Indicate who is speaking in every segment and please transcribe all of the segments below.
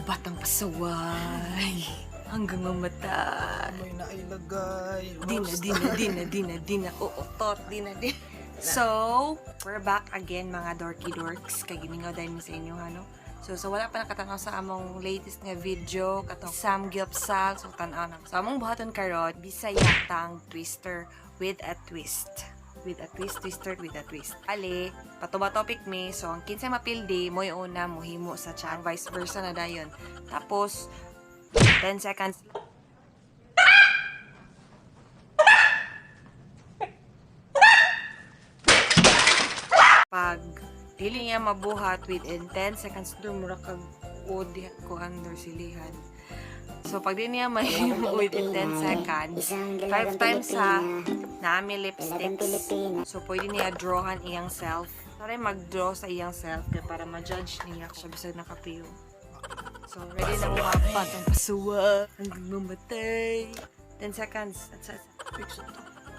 Speaker 1: Batang pasaway. Hanggang mamatay.
Speaker 2: May nailagay.
Speaker 1: Di na, di na, di na, di na, di na. Oo, tot, di na, di. So, we're back again, mga dorky dorks. Kay gimingaw dahil mi sa inyo, ha, no? So, sa wala pa nakatanaw sa among latest nga video, katong Samgyupsal, so tanaw na. So, among buhaton karon, Bisaya tongue twister with a twist. With a twist, twister, with a twist. Ali, patuba topic mi. So, ang kinsay mapildi, mo'y una, muhimo sa chat. Vice versa na dayon. Tapos, 10 seconds. Pag dili niya mabuhat within 10 seconds, doon mura kag odi ko under silihan. So, pag di niya mahimo within 10 seconds, 5 times sa naami lipsticks. So, pwede niya drawan iyang self. Tara mag-draw sa iyang self kay para ma-judge niya kung siya bisag nakapiyo. So, ready na mga batang pasuwa hanggang mamatay. 10 seconds. That's it.
Speaker 2: Fix it.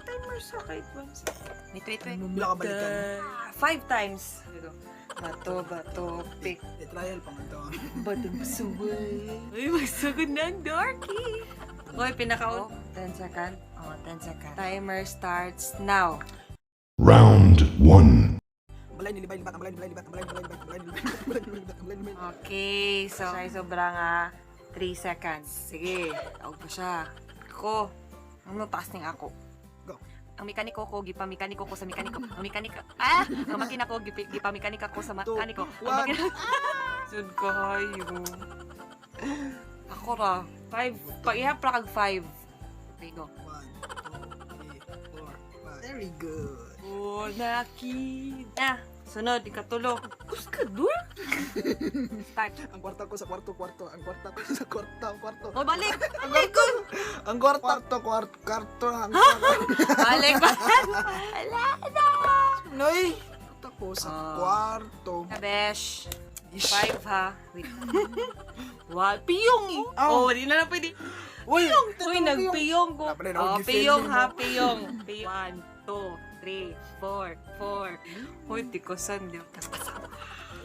Speaker 1: Timer sa kahit once. Wait, wait, wait.
Speaker 2: Wala ka balikan.
Speaker 1: Five times. Bato, bato, pick.
Speaker 2: Eh, trial pa man to.
Speaker 1: Batang pasuway. Uy, magsugod na ang dorky. Uy, pinaka 10 second. Oh, 10 second. Timer starts now.
Speaker 3: Round 1.
Speaker 2: Balay nilibay libat, ang balay nilibay libat, ang balay nilibay libat, ang balay nilibay libat, ang balay nilibay libat, ang balay nilibay.
Speaker 1: Okay, so siya ay sobra nga 3 seconds. Sige, tawag pa siya. Ako. Ano taas ning ako?
Speaker 2: Go.
Speaker 1: Ang mekaniko ko, gipamikaniko ko sa mekaniko. Ang mekaniko, ah! Ang makina ko, gipamekanika ko sa
Speaker 2: Two,
Speaker 1: mekaniko. Ang
Speaker 2: one.
Speaker 1: makina. Sud kayo. Ako ra. Five. Pag-ihap ra kag five. Okay, go.
Speaker 2: 1, 2, 3, 4, 5. Very good.
Speaker 1: Oh, naki. Na, sunod, ikatulo. Kus ka, dur? Start.
Speaker 2: Ang kwarta ko sa kwarto, kwarto. Ang kwarta ko sa kwarta, kwarto.
Speaker 1: Oh, balik!
Speaker 2: Ang kwarto! Ang kwarta, kwarto, kwarto, kwarto, ang kwarto.
Speaker 1: Balik, balik! Ala na!
Speaker 2: Noy! Kwarta ko sa
Speaker 1: Ah.
Speaker 2: kwarto.
Speaker 1: Kabesh.
Speaker 2: Ish.
Speaker 1: Five, ha? Wait. One. Piyong! eh.
Speaker 2: Ow.
Speaker 1: Oh, di na lang pwede.
Speaker 2: Uy!
Speaker 1: Uy, nagpiyong ko.
Speaker 2: Wala pala,
Speaker 1: Oh,
Speaker 2: nag-fail
Speaker 1: piyong
Speaker 2: din
Speaker 1: ha,
Speaker 2: mo.
Speaker 1: piyong. Piyong. One, two, three, four, four. Uy, tikosan. Di ba?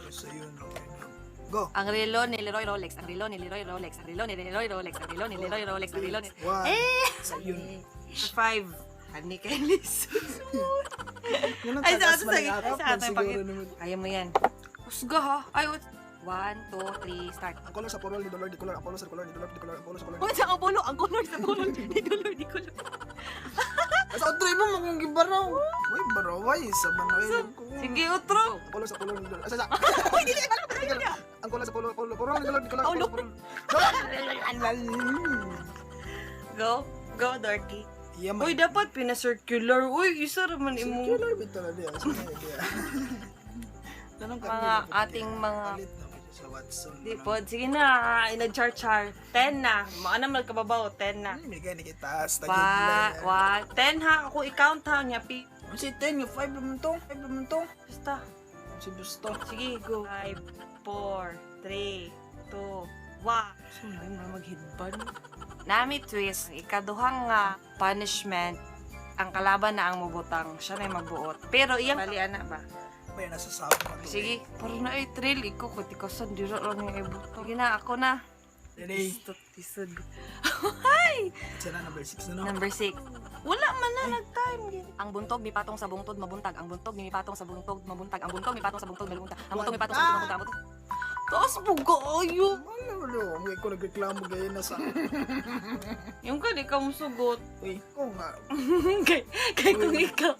Speaker 2: So yun, okay na. Go!
Speaker 1: Ang relo ni Leroy Rolex, ang relo ni Leroy Rolex, ang relo ni Leroy Rolex, ang relo ni Leroy Rolex, ang relo ni.
Speaker 2: One.
Speaker 1: Eh!
Speaker 2: So yun.
Speaker 1: Five. Hani kay Liz.
Speaker 2: Yun ang
Speaker 1: Ay, sa
Speaker 2: tagas
Speaker 1: ato,
Speaker 2: man
Speaker 1: sige.
Speaker 2: ang
Speaker 1: Ay, sa
Speaker 2: harap,
Speaker 1: ato,
Speaker 2: siguro
Speaker 1: ipakita.
Speaker 2: naman.
Speaker 1: Kaya mo yan. Husga ha. Ay, what? One, two, three, start.
Speaker 2: Ang color sa purol ni dolor di color, ang color sa color ni dolor di color, ang color sa color.
Speaker 1: Uy, sa ang pulo, ang color sa color, ni dolor, di color.
Speaker 2: Sa otro mo mong gibaraw. Uy, baraway sa manoy.
Speaker 1: Sige, utro.
Speaker 2: Ang color sa color ni dolor. Asa sa.
Speaker 1: Uy, dili, wala pa dili.
Speaker 2: Ang color sa color color color ni dolor di color.
Speaker 1: Oh, no. Go, go, Dorky.
Speaker 2: Iya man.
Speaker 1: Uy, dapat pina-circular. Uy, isa raman imo.
Speaker 2: Circular bitaw na diya. Sige, diya. Tanong ka,
Speaker 1: Mga
Speaker 2: hindi na
Speaker 1: ating mga-
Speaker 2: Palit na mo siya sa Watson.
Speaker 1: Di po, sige na, inag-char-char. 10 na. Maana man kababaw, 10 na.
Speaker 2: May gani kita sa
Speaker 1: Wa, wa, 10 ha, ako i-count ha, nya pi.
Speaker 2: Si 10, yung 5 naman to. 5 naman to.
Speaker 1: Basta.
Speaker 2: Si Busto.
Speaker 1: Sige, go. 5, 4, 3, 2, 1. So, na yung mga maghidban. Nami twist, ikaduhang nga punishment, ang kalaban na ang mubutang, siya na yung magbuot. Pero iyang balian na ba?
Speaker 2: May nasa sabi pa to.
Speaker 1: Sige, parang na ay trail, ikaw ko, tikasan, dira lang yung ibutang. Sige na, ako na.
Speaker 2: Ready?
Speaker 1: Tisod, tisod.
Speaker 2: Siya na number 6 na no?
Speaker 1: Number 6. Wala man na nag-time. Ang buntog mipatong sa bungtod mabuntag. Ang buntog mipatong sa bungtod mabuntag. Ang buntog mipatong sa bungtod mabuntag. Ang buntog mipatong sa bungtod mabuntag. Ang buntog. Taas buga ayo.
Speaker 2: Wala, wala. Ang ko nagreklamo gayon na sa.
Speaker 1: Yung ka di ka musugot.
Speaker 2: Uy, ko nga.
Speaker 1: Kay kung ikaw.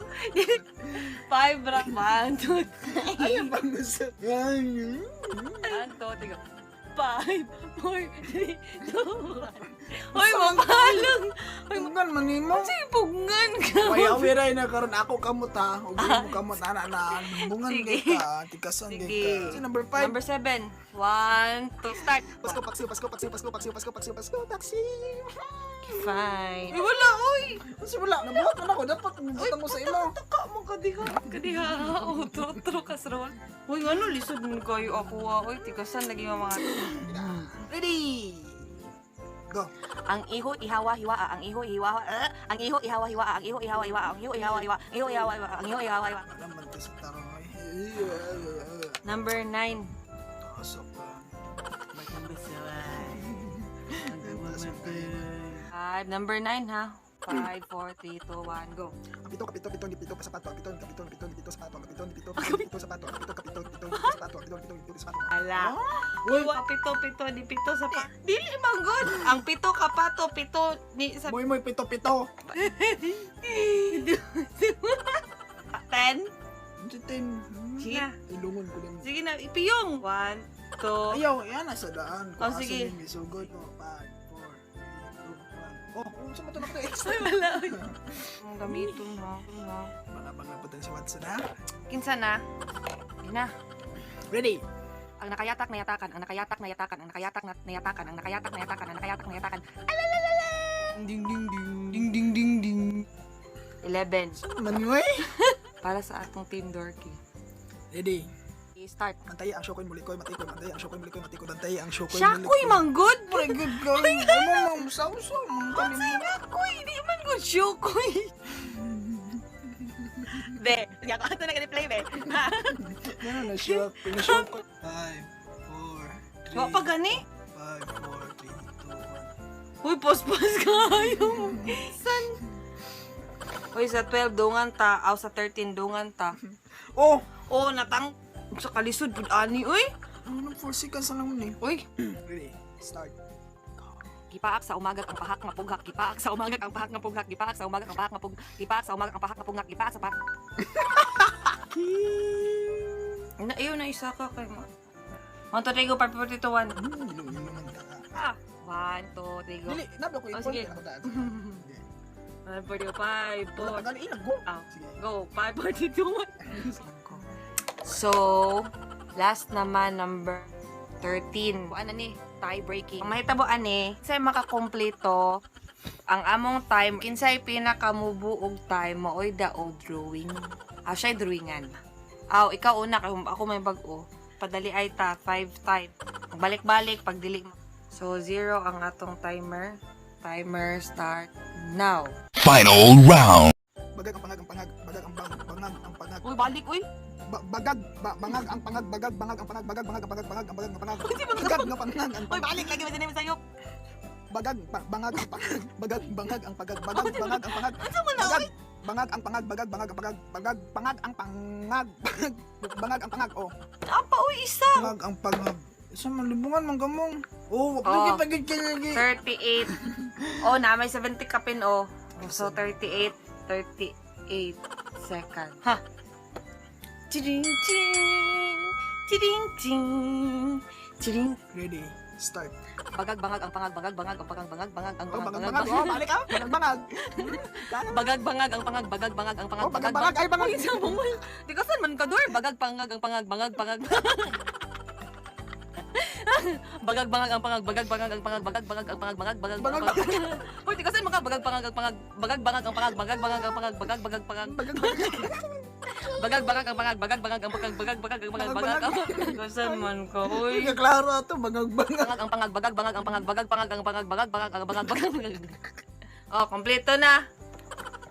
Speaker 1: Five ra. One, two, three.
Speaker 2: Ay, ang bangus. Yan.
Speaker 1: One, two, three, go. Five, four, three, two, one. Hoy, mapalong. Hoy,
Speaker 2: Punggan man nimo.
Speaker 1: sige, pugngan ka.
Speaker 2: Kaya wiray na karon ako kamot ha. Ug mo kamot ana na. Bungan
Speaker 1: Sige.
Speaker 2: kay ka, tikasan kay
Speaker 1: Sige.
Speaker 2: ka. Si number 5.
Speaker 1: Number 7. One, two, start.
Speaker 2: Pasko paksiw, Pasko paksiw, Pasko paksiw, Pasko paksiw, Pasko paksiw.
Speaker 1: Fine. Uy, wala, uy!
Speaker 2: Kasi wala, nabuhat man ako. Dapat butang mo sa imo.
Speaker 1: Taka mo ka diha. Kadiha, utro-utro kasrol. Uy, ano, lisod mo kayo ako ah. Uy, tigasan lagi mga.
Speaker 2: Ready! Go.
Speaker 1: Ang iho ihawa hiwa ang iho hiwa ang iho ihawa hiwa ang iho ihawa hiwa ang iho ihawa hiwa ang iho ihawa hiwa ang iho ihawa hiwa.
Speaker 2: Alam man to sa tarong ay.
Speaker 1: Number 9.
Speaker 2: Pasok pa.
Speaker 1: Five. Number 9 ha. 5, 4, 3, 2, 1, go.
Speaker 2: Ang pito, kapito, pito, pito, sapato. Ang pito, kapito, pito, pito, sapato. Ang pito, pito, pito, pito, sapato. Ang pito, kapito, pito, pito, sapato. Ang pito, pito, pito, sapato.
Speaker 1: Ala. Uy, pito, pito, di pito sa pa. Dili man good. Ang pito kapato, pito ni sa
Speaker 2: Moy, moy, pito, pito.
Speaker 1: 10.
Speaker 2: 10.
Speaker 1: Sige na.
Speaker 2: Ilungon ko din.
Speaker 1: Sige na, ipiyong. 1, 2,
Speaker 2: Ayaw, yan nasa daan.
Speaker 1: Oh, sige.
Speaker 2: Asa yung sugod. Oh, 5, 4, 3, 2, 1. Oh, kung sa na ko
Speaker 1: Ay, wala. Ang gamiton ha. Ha.
Speaker 2: Mga mga putan si Watson, ha?
Speaker 1: Kinsa na? Ina.
Speaker 2: Ready?
Speaker 1: Ang nakayatak nayatakan, ang nakayatak nayatakan, ang nakayatak na nayatakan, ang nakayatak nayatakan, ang nakayatak nayatakan.
Speaker 2: Ding, ding, ding. Ding, ding, ding, ding.
Speaker 1: 11.
Speaker 2: Saan naman yun, eh?
Speaker 1: Para sa atong Team Dorky.
Speaker 2: Ready?
Speaker 1: I-start.
Speaker 2: Antay ang syokoy mulikoy matikoy antay ang syokoy mulikoy matikoy antay ang syokoy.
Speaker 1: Shakoy man good!
Speaker 2: Pre good girl. Ano mong sauso mong kanin.
Speaker 1: Shakoy! Di man good shakoy! Be, hindi ako ato nag-replay, be.
Speaker 2: Yan na siya. Pinisyokoy. 5 4 3
Speaker 1: Wa pa gani?
Speaker 2: 5 4 3 2 1.
Speaker 1: Uy, pos-pos kayo. San? Uy, sa 12 dungan ta, aw sa 13 dungan ta.
Speaker 2: Oh!
Speaker 1: Oh, natang sa kalisod pud ani uy.
Speaker 2: Ano nang 4 seconds na lang ni?
Speaker 1: Uy,
Speaker 2: Ready? Start.
Speaker 1: gipaak sa umaga ang pahak nga pughak, gipaak sa umaga ang pahak nga pughak, gipaak sa umaga ang pahak nga pug, gipaak sa umaga ang pahak nga pughak, gipaak sa pahak. Na iyo na isa ka kay mo. 1 2 3 go 5 4 3 2 1.
Speaker 2: Ilong-ilongan ka.
Speaker 1: Ah, 1 2 3 go.
Speaker 2: Dili, nabi ako
Speaker 1: Oh,
Speaker 2: ipon.
Speaker 1: sige.
Speaker 2: Ako daan.
Speaker 1: 1 4 5
Speaker 2: Wala pa
Speaker 1: 4
Speaker 2: gani ilag go.
Speaker 1: Ah.
Speaker 2: Sige.
Speaker 1: Go, 5 4 3 2 1. So, last naman, number 13. Ano ni? Tie breaking. Ang mahitabo ani, say makakompleto ang among time, kinsay pinakamubo og time maoy dao drawing. Ah, siya'y drawingan. Aw, ikaw una kay ako may bag-o. Padali ay ta 5 time. Balik-balik pag dili mo. So, 0 ang atong timer. Timer start now.
Speaker 3: Final round.
Speaker 2: Bagag ang pangag ang pangag, bagag ang bang, bangag ang pangag.
Speaker 1: Uy, balik uy.
Speaker 2: Bagag, bangag ang pangag, bagag, bangag ang pangag, bagag, bangag ang pangag, bangag ang bagag ang pangag. Bagag nga pangag ang
Speaker 1: Uy,
Speaker 2: pangag.
Speaker 1: balik lagi mo sa sayop.
Speaker 2: Bagag, bangag ang pangag, bagag, bangag ang pagag, bagag, bangag ang pangag.
Speaker 1: Ano man na?
Speaker 2: Bagag, bangag ang pangag, bagag, bangag ang pangag, bagag, pangag ang pangag, bagag, bangag ang pangag, oh.
Speaker 1: Apa uy isa.
Speaker 2: Bangag ang pangag. Sa malibungan man gamong. Oh, wag
Speaker 1: Oh.
Speaker 2: lagi pagid kay lagi.
Speaker 1: 38. Oh, na may 70 kapin oh. So 38, 38 second. Ha. Chiring ching. Chiring ching. Chiring.
Speaker 2: Ready, start.
Speaker 1: Bagag bangag ang pangag bagag bangag ang pangag bangag bangag ang
Speaker 2: Oh,
Speaker 1: pangag
Speaker 2: bagag, bangag, oh, balik ah. Bagag, bangag.
Speaker 1: Bagag bangag ang pangag bagag bangag ang pangag
Speaker 2: Oh, bagag, bangag, ay, bangag.
Speaker 1: Uy, sa mo. Di ka saan man ka dor? Bagag pangag ang pangag bangag pangag. Bagag bangag ang pangag bagag bangag ang pangag bagag bangag ang pangag bagag bagag
Speaker 2: Bangag,
Speaker 1: ang pangag. Uy, di ka saan man ka bagag bangag ang pangag bagag bangag ang pangag bagag bangag ang pangag bagag bagag pangag
Speaker 2: Bagag, bagag.
Speaker 1: bagag bangag ang pangag bagag bangag ang pangag bagag bagag ang pangag bagag ang Kasan man ka uy.
Speaker 2: Uy, klaro ato, bagag, bangag.
Speaker 1: Pangag ang pangag bagag bangag ang pangag bagag pangag ang pangag bagag bangag ang pangag bagag. Oh, kompleto na.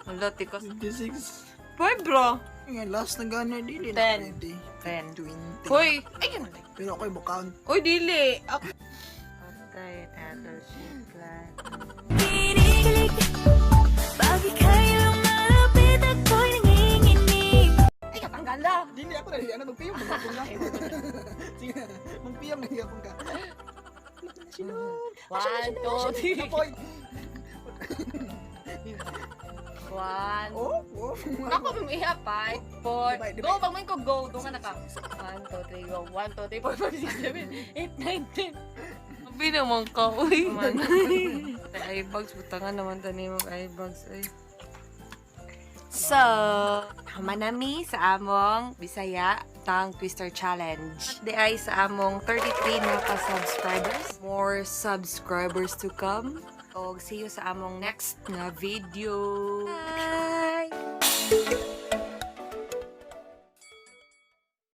Speaker 1: Wala, tikos.
Speaker 2: 26.
Speaker 1: Boy, bro.
Speaker 2: Nga, last na gana, dili na
Speaker 1: 10.
Speaker 2: ready.
Speaker 1: 10.
Speaker 2: 20.
Speaker 1: Hoy, ayun.
Speaker 2: Pero ako'y mo count.
Speaker 1: Uy, dili. Ako. Patay, tattle shit plan.
Speaker 4: Kinikilig. Bakit kayo lumalapit? Ako'y nanginginig.
Speaker 1: Ay, katanggal na.
Speaker 2: Dili ako na, ano, magpiyong, magpiyong na. Sige na, magpiyong na hiyapon ka.
Speaker 1: One, two, three.
Speaker 2: Napoy.
Speaker 1: One.
Speaker 2: Oh.
Speaker 1: Ako, umiiha. 5, 4.
Speaker 2: Dibay, dibay.
Speaker 1: Go, pag ko, go. Doon ka na ka. 1, 2, 3, go. 1, 2, 3, 4, 5, 6, 7, 8, 9, 10. Sabi naman ka, uy. Ay, eyebags. Butangan naman tani mo eyebags, uy. So, manami sa among Bisaya Tongue Twister Challenge. Di ay sa among 33 na ka-subscribers. More subscribers to come. Og see you sa among next na video. Bye!